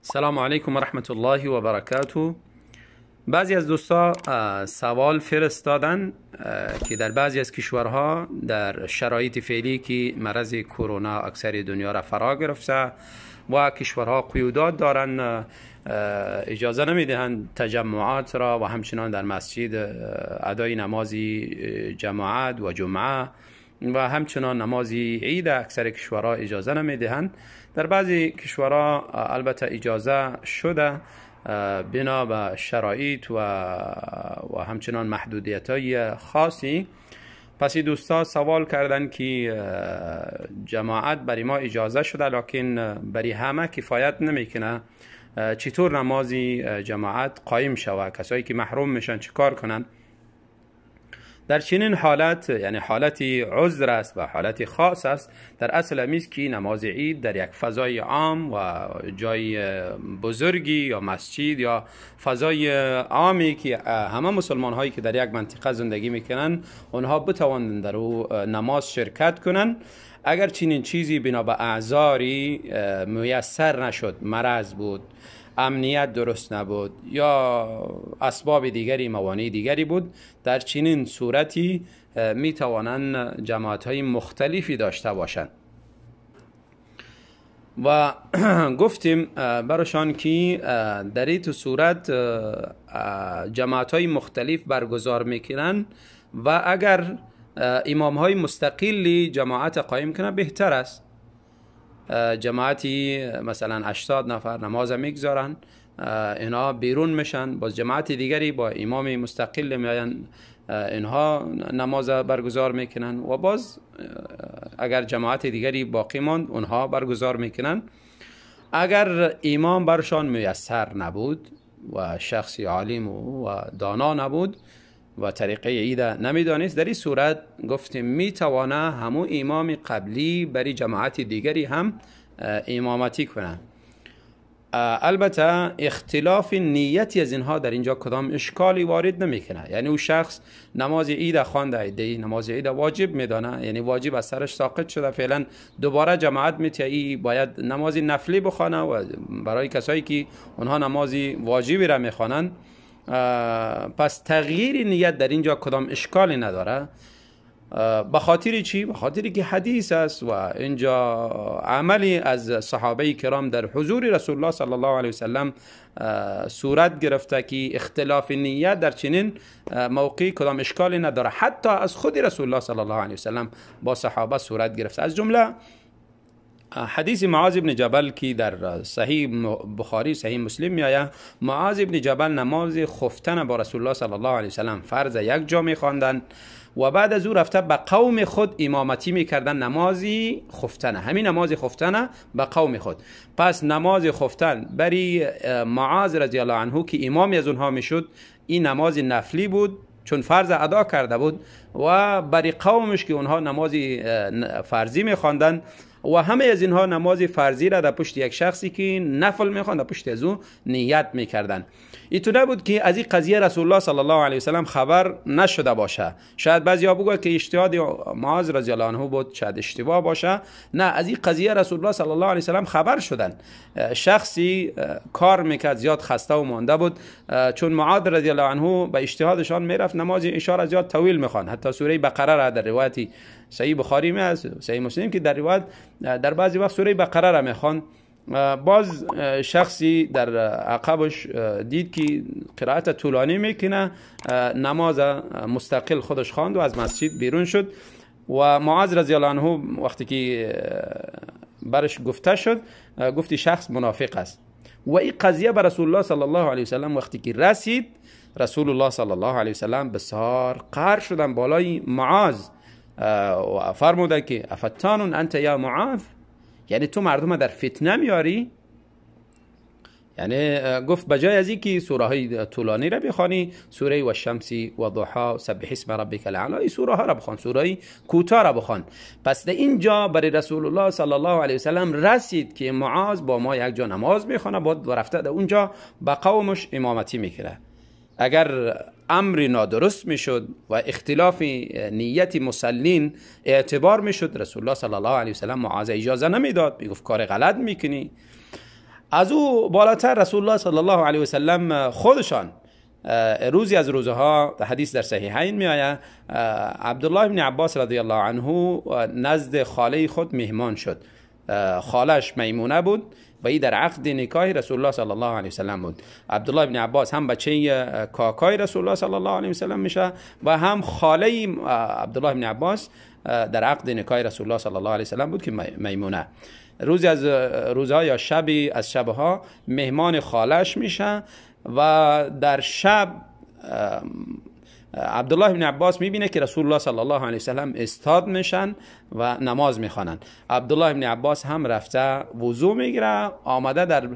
سلام علیکم و رحمت الله و برکاته. بعضی از دوستا سوال فرستادن که در بعضی از کشورها در شرایط فعلی که مرض کرونا اکثر دنیا را فرا گرفته و کشورها قیودات دارن، اجازه نمیدهند تجمعات را و همچنان در مسجد ادای نماز جماعت و جمعه و همچنان نماز عید اکثر کشورها اجازه نمیدهند. در بعضی کشورها البته اجازه شده بنا به شرایط و همچنان محدودیت های خاصی. پس دوستا سوال کردن که جماعت برای ما اجازه شده لکن برای همه کفایت نمیکنه، چطور نمازی جماعت قایم شوه؟ کسایی که محروم میشن چیکار کنن؟ در چنین حالت، یعنی حالت عذر است و حالت خاص است، در اصل امیست که نماز عید در یک فضای عام و جای بزرگی یا مسجد یا فضای عامی که همه مسلمان هایی که در یک منطقه زندگی میکنن اونها بتوانند در او نماز شرکت کنن. اگر چنین چیزی بنا به اعذاری میسر نشد، مرض بود، امنیت درست نبود یا اسباب دیگری، موانع دیگری بود، در چنین صورتی می توانند جماعت های مختلفی داشته باشند. و گفتیم براشان که در این صورت جماعت های مختلف برگزار میکنن و اگر امام های مستقلی جماعت قایم کنه بهتر است. جماعتی مثلا 80 نفر نماز میگذارن، اینها بیرون میشن، باز جماعت دیگری با امام مستقل میاین، اینها نماز برگزار میکنن و باز اگر جماعت دیگری باقی ماند اونها برگزار میکنن. اگر امام برشان میسر نبود و شخصی عالم و دانا نبود و طریقه عید نمیدانست، در این صورت گفتیم میتوانه همو امام قبلی برای جماعت دیگری هم امامتی کنه. البته اختلاف نیتی از اینها در اینجا کدام اشکالی وارد نمیکنه، یعنی او شخص نماز عید خوانده، عیده نماز عید واجب میدانه، یعنی واجب از سرش ساقط شده، فعلا دوباره جماعت میتیه، ای باید نماز نفلی بخوانه و برای کسایی که اونها نماز واجبی را میخوانند، پس تغییر نیت در اینجا کدام اشکالی نداره. به خاطر چی؟ به خاطر که حدیث است و اینجا عملی از صحابه کرام در حضور رسول الله صلی الله علیه وسلم صورت گرفته که اختلاف نیت در چنین موقعی کدام اشکالی نداره، حتی از خود رسول الله صلی الله علیه وسلم با صحابه صورت گرفته. از جمله حدیث معاذ بن جبل که در صحیح بخاری صحیح مسلم میآید، معاذ بن جبل نماز خفتن با رسول الله صلی الله علیه وسلم فرض یک جا میخواندن و بعد از او رفته به قوم خود امامتی میکردن نمازی خفتن، همین نماز خفتن به قوم خود. پس نماز خفتن برای معاذ رضی الله عنه که امامی از اونها میشد، این نماز نفلی بود چون فرض ادا کرده بود، و برای قومش که اونها نماز فرضی میخواندن و همه از اینها نماز فرضی را در پشت یک شخصی که نفل میخواند در پشت از او نیت میکردن. ایتو نبود که از این قضیه رسول الله صلی الله علیه وسلم خبر نشده باشه. شاید بعضیا بگه که اجتهاد معاذ رضی الله عنه بود، شاید اشتباه باشه. نه، از این قضیه رسول الله صلی الله علیه وسلم خبر شدن. شخصی کار میکرد، زیاد خسته و مانده بود، چون معاذ رضی الله عنه به اجتهادشان میرفت نماز عشاء را زیاد طویل میخوان، حتی سوره بقره را در روایت صحیح بخاری می است، صحیح مسلم که در روایت در بعضی وقت سوره بقره را میخوان. باز شخصی در عقبش دید که قرائت طولانی میکنه، نماز مستقل خودش خواند و از مسجد بیرون شد. و معاذ رضی الله عنه وقتی که برش گفته شد، گفتی شخص منافق است. و این قضیه بر رسول الله صلی الله علیه وسلم وقتی که رسید، رسول الله صلی الله علیه وسلم بسیار قهر شدن بالای معاذ و فرموده که افتان انت یا معاذ، یعنی تو مردم در فتنه میاری. یعنی گفت بجای از اینکه سوره های طولانی را بخوانی، سوره و شمسی و ضحا و سبح اسم ربک الاعلی، این سوره ها را بخوان، سوره کوتاه را بخوان. پس در اینجا برای رسول الله صلی الله علیه وسلم رسید که معاذ با ما یک جا نماز میخوانه، بعد رفته در اونجا با قومش امامتی میکنه. اگر امر نادرست میشد و اختلاف نیت مسلین اعتبار میشد، رسول الله صلی الله علیه وسلم معاذ اجازه نمیداد، میگفت کار غلط میکنی. از او بالاتر رسول الله صلی الله علیه و سلم خودشان روزی از روزها، حدیث در صحیحین می آید، عبدالله بن عباس رضی الله عنه نزد خاله خود مهمان شد. خالش میمونه بود و ای در عقد نکاح رسول الله صلی الله علیه و سلم بود. عبدالله بن عباس هم بچه کاکای رسول الله صلی الله علیه و سلم میشه و هم خاله عبدالله بن عباس در عقد نکاح رسول الله صلی الله علیه و سلم بود که میمونه. روزی از روزها یا شبی از شبها مهمان خالش میشه و در شب عبدالله بن عباس میبینه که رسول الله صلی الله علیه و سلم استاد میشن و نماز میخوانن. عبدالله بن عباس هم رفته وضو میگیره، آمده در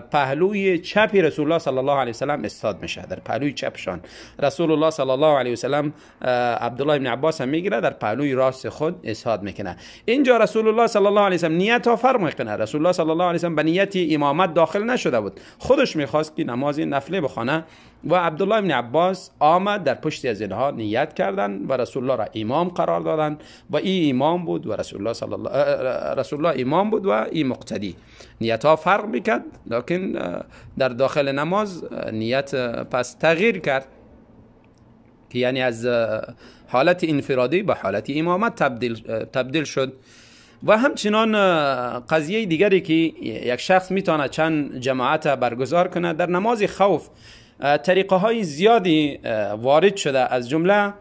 پهلوی چپی رسول الله صلی الله علیه و سلم استاد میشه، در پهلوی چپشان. رسول الله صلی الله علیه و سلم عبدالله بن عباس هم میگیره، در پهلوی راست خود استاد میکنه. اینجا رسول الله صلی الله علیه و سلم نیت ها فرق میکنه. رسول الله صلی الله علیه و سلم به نیت امامت داخل نشده بود، خودش میخواست که نماز نفله بخوانه و عبدالله بن عباس آمد در پشت از اینها نیت کردن و رسول الله را امام قرار دادن و این امام بود و رسول الله صلی الله رسول الله امام بود و این مقتدی. نیت ها فرق میکرد، لکن در داخل نماز نیت پس تغییر کرد که یعنی از حالت انفرادی به حالت امامت تبدیل شد. و همچنان قضیه دیگری که یک شخص میتونه چند جماعت برگزار کنه، در نماز خوف طریقه های زیادی وارد شده. از جمله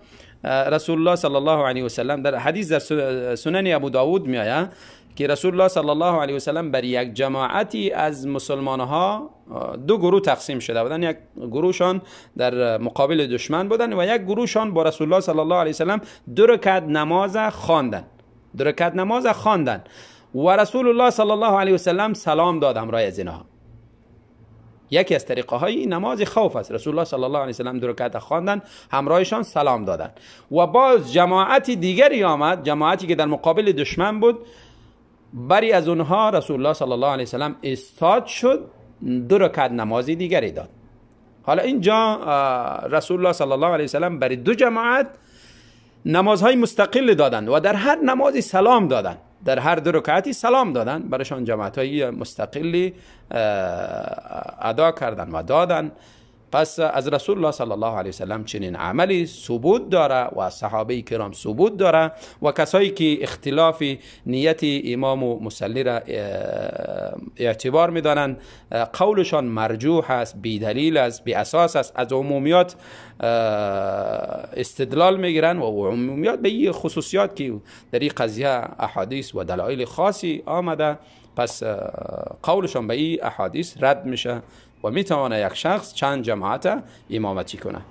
رسول الله صلی الله علیه و سلم در حدیث در سنن ابو داود می آید که رسول الله صلی الله علیه و سلم بر یک جماعتی از مسلمان ها دو گروه تقسیم شده بودن، یک گروهشان در مقابل دشمن بودن و یک گروهشان با رسول الله صلی الله علیه و سلم دو رکعت نماز خواندن، دو رکعت نماز خواندن و رسول الله صلی الله علیه و سلم سلام داد همراه از اینها. یکی از طریقه های نماز خوف است. رسول الله صلی الله علیه و سلم دو رکعت خواندن، همراهشان سلام دادن و باز جماعت دیگری آمد، جماعتی که در مقابل دشمن بود، بری از اونها رسول الله صلی الله علیه و سلم استاد شد، دو رکعت نماز دیگری داد. حالا اینجا رسول الله صلی الله علیه و سلم برای دو جماعت نمازهای مستقل دادن و در هر نمازی سلام دادن، در هر دو رکعتی سلام دادن، برایشان جماعت‌های مستقلی ادا کردن و دادن. پس از رسول الله صلی الله علیه و سلم چنین عملی ثبوت داره و صحابه کرام ثبوت داره و کسایی که اختلاف نیت امام و مصلی را اعتبار میدانند قولشان مرجوح است، بی دلیل است، بی اساس است، از عمومیات استدلال میگیرن و عمومیات به این خصوصیات که در این قضیه احادیث و دلایل خاصی آمده، پس قولشان به این احادیث رد میشه و میتونه یک شخص چند جماعت امامتی کنه.